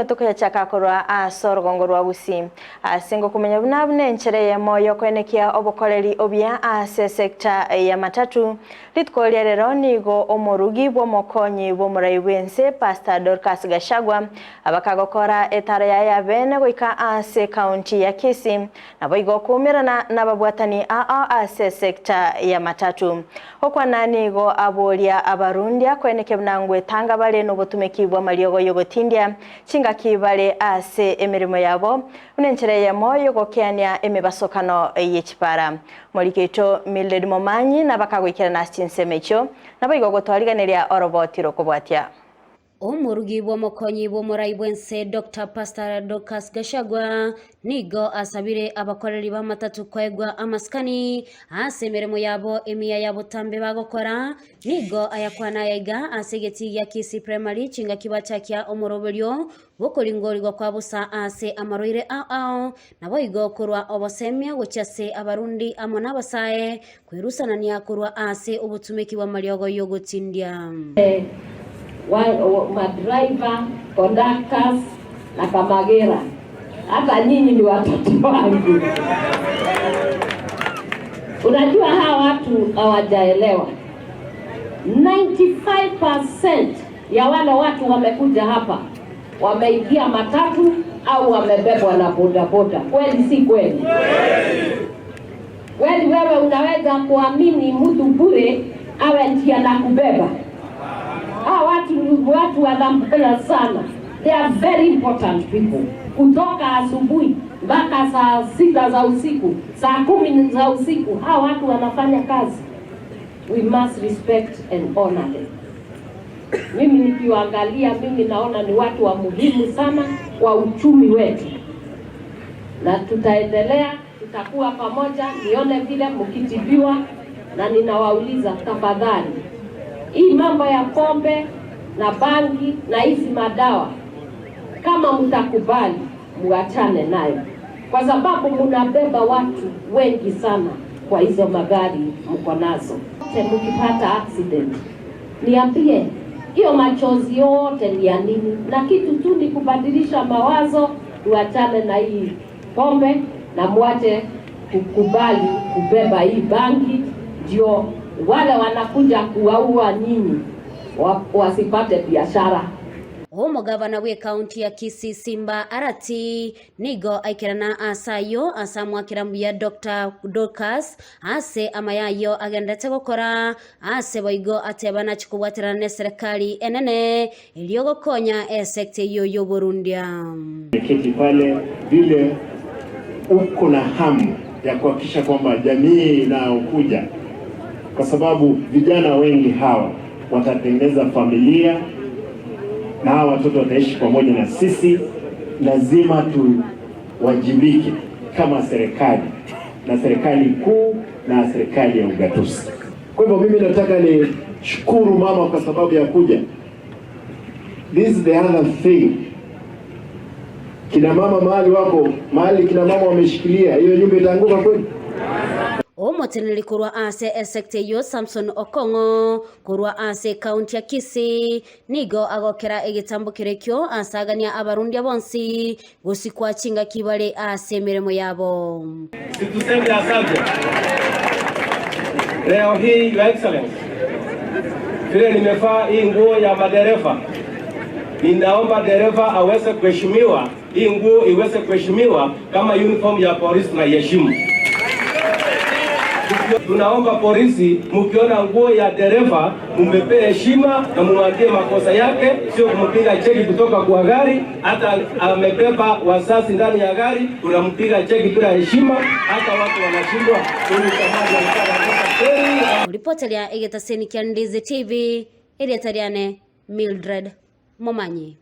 Tokoyachaka korwa ase orogongo rwa Gusii ase ngokomenya buna buna enchera eyemo yokoenekia obokoreri obuya ase esecta ya matatu. Rituko ria rero nigo omorugi bw'omokonyi bw'omorai bw'ense Pastor Dorcas Gachagua abakagokora etaro yaye ya bene goika ase ekaunti ya Kisii Naboigo koumerana nababwatani ao ase esecta ya matatu. Gokwana nigo aboria abarundia koenekia buna ngwetanga bare nobotumeki bw'amariogo y'ogotindia chingaki bare ase emeremo yabo, buna enchera eyemo y'ogokeania emebasokano ye chipara. Moriki oito Mildred Momanyi nabakagoikerana ase chinsemo echio, naboigo gotwariganeria oroboti rokobwatia. Omorugi bw'omokonyi bw'omorai bw'ense Doctor Pastor Dorcas Gachagua nigo asabire abakoreri b'amatatu koegwa amasikani ase emeremo yabo emiya ya botambe bagokora. Nigo ayakwana aya iga ase egetii gia Kisii Primary chingaki bachakia omoroberio bw'okoringorigwa kwa bosa ase amarwaire ao ao naboigo korwa obosemia gochia ase abarundi amo nabasae Kwerusanania korwa ase obotumeki bw'amariogo y'ogotindia. Madriver, conductors na Kamagera, hata nyinyi ni watoto wangu. Unajua hawa watu hawajaelewa. 95% ya wale watu wamekuja hapa wameingia matatu au wamebebwa na bodaboda. Kweli si kweli? Kweli wewe unaweza kuamini mtu bure awe ndiye anakubeba? Hawa watu ni watu wa dhamana sana. They are very important people. Kutoka asubuhi mpaka saa 6 za usiku, saa 10 za usiku, hawa watu wanafanya kazi. We must respect and honor them. Mimi nikiwaangalia, mimi naona ni watu wa muhimu sana kwa uchumi wetu, na tutaendelea, tutakuwa pamoja, nione vile mkitibiwa. Na ninawauliza tafadhali, hii mambo ya pombe na bangi na hizi madawa, kama mtakubali muachane nayo, kwa sababu mnabeba watu wengi sana kwa hizo magari mko nazo. Mkipata accident niambie, hiyo machozi yote ni ya nini? Na kitu tu ni kubadilisha mawazo, tuachane na hii pombe na muache kukubali kubeba hii bangi, ndio wale wanakuja kuwaua nyinyi wasipate biashara. Omogavana bw'ekaunti ya Kisii Simba Arati nigo aikerana ase ayio ase amwakera mbuya Doctor Dorcas ase amaya ayio agenderete gokora ase boigo ateba nachi kobwaterana neserekari enene erio gokonya esecta eyio y'oborundia. Keti pale vile uko na hamu ya kuhakikisha kwamba jamii inayokuja, kwa sababu vijana wengi hawa watatengeneza familia na hawa watoto wataishi pamoja na sisi. Lazima tuwajibike kama serikali na serikali kuu na serikali ya ugatuzi. Kwa hivyo mimi nataka nishukuru mama kwa sababu ya kuja. This is the other thing. Kina mama mahali wako, mahali kina mama wameshikilia, hiyo nyumba itaanguka kweli? Omoteneneri korwa ase esecta eyio Samson Okong'o korwa ase ekaunti ya Kisii nigo agokera egetambo kerekio ase agania abarundia bonsi gosikwa chingaki bare ase emeremo yabo. Situseme asante. Leo hii Your Excellency, vile nimevaa hii nguo ya madereva, ninaomba dereva aweze kuheshimiwa, hii nguo iweze kuheshimiwa kama uniform ya polisi na iheshimu. Tunaomba polisi, mkiona nguo ya dereva mumpee heshima na mumwambie makosa yake, sio kumpiga cheki kutoka kwa gari. Hata amebeba wazazi ndani ya gari, unampiga cheki bila heshima, hata watu wanashindwa. Huyu jamaa alikuwa anatoka kweli. Ripoti ya egetaseni kia Ndizi TV, erieta riane Mildred Momanyi.